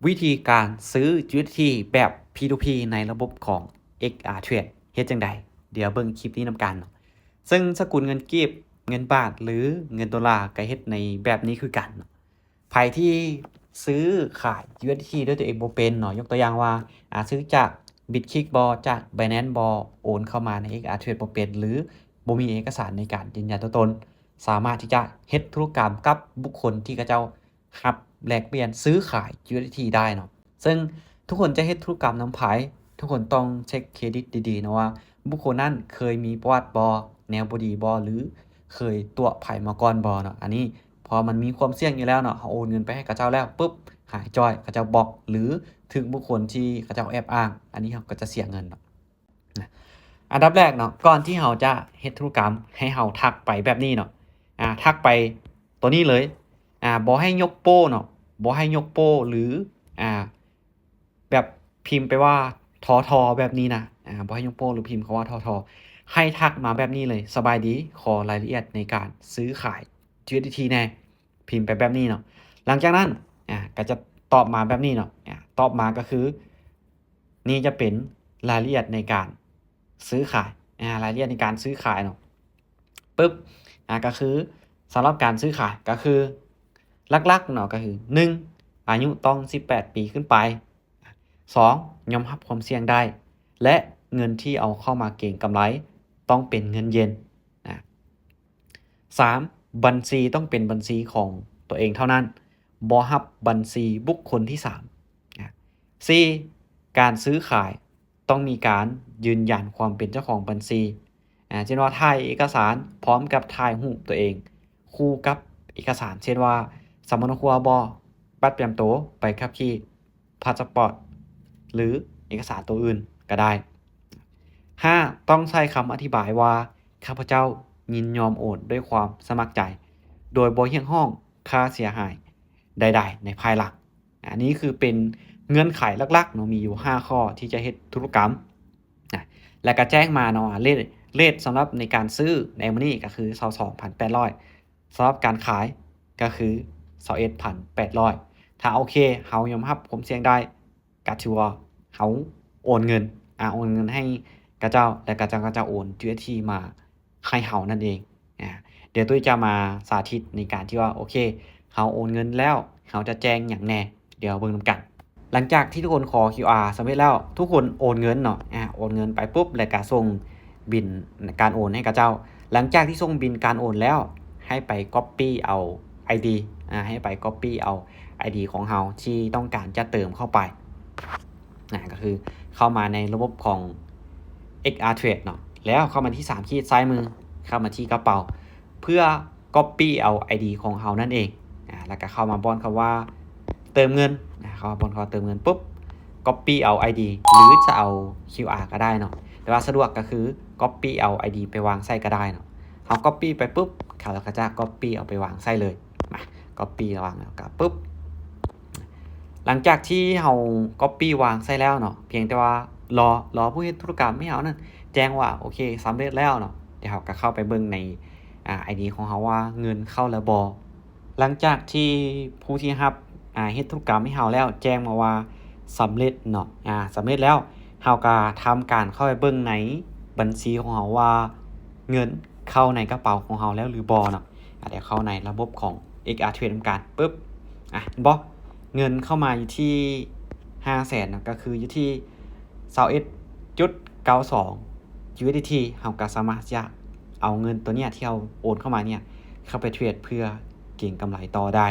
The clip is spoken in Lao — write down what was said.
ວິທີການຊື້ USDT ແບບ P two P ໃນລະບົບຂອງ XRTrade ເຮັດຈັ່ງໃດ? ດຽວເບິ່ງຄລິບນີ້ນຳກັນເນາະ. ເຊິ່ງສະກຸນເງິນກີບ, ເງິນບາດ ຫຼື ເງິນໂດລາ ກໍເຮັດໃນແບບນີ້ຄືກັນເນາະ. ໃຜທີ່ຊື້ຂາຍ USDT ດ້ວຍຕົວເອງບໍ່ເປັນເນາະ, ຍົກຕົວຢ່າງວ່າ ອາ ຊື້ຈາກ Bitkick ບໍ, ຈາກ Binance ບໍ, ໂອນເຂົ້າມາໃນ XRTrade ບໍ່ເປັນ ຫຼື ບໍ່ມີເອກະສານໃນການຢືນຢັນຕົວຕົນ, ສາມາດທີ່ຈະເຮັດທຸລະກຳກັບບຸກຄົນທີ່ເຂົາເຈົ້າ ຮັບແລກປ່ຽນຊື້ຂາຍ USDT ໄດ້ເນາະ. ເຊິ່ງທຸກຄົນຈະເຮັດທຸລະກຳນຳໃຜ, ທຸກຄົນຕ້ອງເຊັກເຄຣດິດດີໆເນາະວ່າ ບຸກຄົນນັ້ນເຄີຍມີປະຫວັດບໍ່, ແນວບໍ່ດີບໍ່ ຫຼື ເຄີຍຕົວະໃຜມາກ່ອນບໍ່ເນາະ. ອັນນີ້ເພາະມັນມີຄວາມສ່ຽງຢູ່ແລ້ວເນາະ, ເຮົາໂອນເງິນໄປໃຫ້ເຂົາເຈົ້າແລ້ວປຶບ ຫາຍຈ້ອຍ, ເຂົາເຈົ້າບລັອກ ຫຼື ຖືກບຸກຄົນທີ່ເຂົາເຈົ້າແອບອ້າງ, ອັນນີ້ເຮົາກໍຈະເສຍເງິນເນາະ. ນະ ອັນດັບແລກເນາະ, ກ່ອນທີ່ເຮົາຈະເຮັດທຸລະກຳ ໃຫ້ເຮົາທັກໄປແບບນີ້ເນາະ, ອາ ທັກໄປຕົວນີ້ເລີຍ, ອາ ບໍ່ໃຫ້ຍົກໂປ້ເນາະ, ບໍ່ໃຫ້ຍົກໂປ້ ຫຼື ອາ ແບບພິມໄປວ່າ ທທ ແບບນີ້ນະ, ອາ ບໍ່ໃຫ້ຍົກໂປ້ ຫຼື ພິມຄຳວ່າ ທທ ໃຫ້ທັກມາແບບນີ້ເລີຍ, ສະບາຍດີ, ຂໍລາຍລະອຽດໃນການຊື້ຂາຍ USDT ແດ່, ພິມໄປແບບນີ້ເນາະ. ຫຼັງຈາກນັ້ນ ອາ ກໍຈະຕອບມາແບບນີ້ເນາະ, ອາ ຕອບມາກໍຄື ນີ້ຈະເປັນລາຍລະອຽດໃນການຊື້ຂາຍ, ອາ ລາຍລະອຽດໃນການຊື້ຂາຍເນາະ. ປຶບ ອາ ກໍຄືສຳລັບການຊື້ຂາຍກໍຄື ຫຼັກໆເນາະ ກໍຄື ໜຶ່ງ ອາຍຸຕ້ອງສິບແປດປີຂຶ້ນໄປ, ສອງ ຍອມຮັບຄວາມສ່ຽງໄດ້ ແລະ ເງິນທີ່ເອົາເຂົ້າມາເກັງກຳໄລຕ້ອງເປັນເງິນເຢັນ, ນະ. ສາມ ບັນຊີຕ້ອງເປັນບັນຊີຂອງຕົວເອງເທົ່ານັ້ນ, ບໍ່ຮັບບັນຊີບຸກຄົນທີສາມ. ອາ ສີ່ ການຊື້ຂາຍຕ້ອງມີການຢືນຢັນຄວາມເປັນເຈົ້າຂອງບັນຊີ, ອາ ເຊັ່ນວ່າຖ່າຍເອກະສານພ້ອມກັບຖ່າຍຮູບຕົວເອງຄູ່ກັບເອກະສານ ເຊັ່ນວ່າ ສຳມະໂນຄົວບໍ, ບັດປະຈຳໂຕ, ໃບຂັບຂີ່, ພາສປອດ ຫຼື ເອກະສານໂຕອື່ນກໍໄດ້. ຫ້າ ຕ້ອງໃຊ້ຄຳອະທິບາຍວ່າ ຂ້າພະເຈົ້າຍິນຍອມໂອນດ້ວຍຄວາມສະໝັກໃຈ ໂດຍບໍ່ຮຽກຮ້ອງຄ່າເສຍຫາຍໃດໆໃນພາຍຫຼັງ. ອັນນີ້ຄືເປັນເງື່ອນໄຂຫຼັກໆເນາະ, ມີຢູ່ຫ້າຂໍ້ທີ່ຈະເຮັດທຸລະກຳນະ. ແລ້ວກໍແຈ້ງມາເນາະວ່າ ເຣດ ເຣດສຳລັບໃນການຊື້ໃນມື້ນີ້ກໍຄືຊາວສອງພັນແປດຮ້ອຍ, ສຳລັບການຂາຍກໍຄືຊາວເອັດພັນແປດຮ້ອຍ. ຖ້າໂອເຄ ເຮົາຍອມຮັບຄວາມສ່ຽງໄດ້ ກໍຖືວ່າເຮົາໂອນເງິນ, ອາ ໂອນເງິນໃຫ້ເຂົາເຈົ້າ ແລ້ວເຂົາເຈົ້າກໍຈະໂອນ USDT ມາໃຫ້ເຮົານັ້ນເອງ. ອາ ດຽວຕຸ້ຍຈະມາສາທິດໃນການທີ່ວ່າ ໂອເຄ ເຮົາໂອນເງິນແລ້ວ ເຮົາຈະແຈ້ງຫຍັງແດ່, ດຽວເບິ່ງນຳກັນ. ຫຼັງຈາກທີ່ທຸກຄົນຂໍ QR ສຳເລັດແລ້ວ, ທຸກຄົນໂອນເງິນເນາະ, ອາ ໂອນເງິນໄປປຸບ ແລ້ວກະສົ່ງບິນການໂອນໃຫ້ເຂົາເຈົ້າ. ຫຼັງຈາກທີ່ສົ່ງບິນການໂອນແລ້ວ, ໃຫ້ໄປ copy ເອົາ ID, ອາ ໃຫ້ໄປ copy ເອົາ ID ຂອງເຮົາທີ່ຕ້ອງການຈະເຕີມເຂົ້າໄປ, ນະ ກໍຄືເຂົ້າມາໃນລະບົບຂອງ XRTrade ເນາະ, ແລ້ວເຂົ້າມາທີ່ສາມຂີດຊ້າຍມື, ເຂົ້າມາທີ່ກະເປົາ ເພື່ອ copy ເອົາ ID ຂອງເຮົານັ້ນເອງ. ອາ ແລ້ວກໍເຂົ້າມາບ່ອນຄຳວ່າເຕີມເງິນ, ນະ ເຂົ້າມາບ່ອນຄຳວ່າເຕີມເງິນປຸບ copy ເອົາ ID ຫຼືຈະເອົາ QR ກໍໄດ້ເນາະ, ແຕ່ວ່າສະດວກກໍຄື copy ເອົາ ID ໄປວາງໃສ່ກໍໄດ້ເນາະ. ເຮົາ copy ໄປປຸບ ເຂົາກໍຈະ copy ເອົາໄປວາງໃສ່ເລີຍ. ມາ copy ວາງແລ້ວກໍປຶບ ຫຼັງຈາກທີ່ເຮົາ copy ວາງໃສ່ແລ້ວເນາະ, ພຽງແຕ່ວ່າລໍ ລໍຜູ້ເຮັດທຸລະກຳໃຫ້ເຮົານັ້ນແຈ້ງວ່າ ໂອເຄ ສຳເລັດແລ້ວເນາະ. ດຽວເຮົາກໍເຂົ້າໄປເບິ່ງໃນ ອາ ID ຂອງເຮົາວ່າເງິນເຂົ້າແລ້ວບໍ່. ຫຼັງຈາກທີ່ຜູ້ທີ່ຮັບ ອາ ເຮັດທຸລະກຳໃຫ້ເຮົາແລ້ວ ແຈ້ງມາວ່າສຳເລັດເນາະ, ອາ ສຳເລັດແລ້ວ, ເຮົາກໍທຳການເຂົ້າໄປເບິ່ງໃນບັນຊີຂອງເຮົາວ່າເງິນເຂົ້າໃນກະເປົາຂອງເຮົາແລ້ວຫຼືບໍ່ເນາະ. ອາ ດຽວເຂົ້າໃນລະບົບຂອງ XRTrade ນຳກັນປຶບ ອາ ເຫັນບໍ່? ເງິນເຂົ້າມາຢູ່ທີ່ຫ້າແສນເນາະ, ກໍຄືຢູ່ທີ່ຊາວເອັດຈຸດເກົ້າສອງ USDT. ເຮົາກໍສາມາດທີ່ຈະເອົາເງິນຕົວເນີ້ຍທີ່ເຮົາໂອນເຂົ້າມາເນີ້ຍ ເຂົ້າໄປເທຣດເພື່ອເກັງກຳໄລຕໍ່ໄດ້.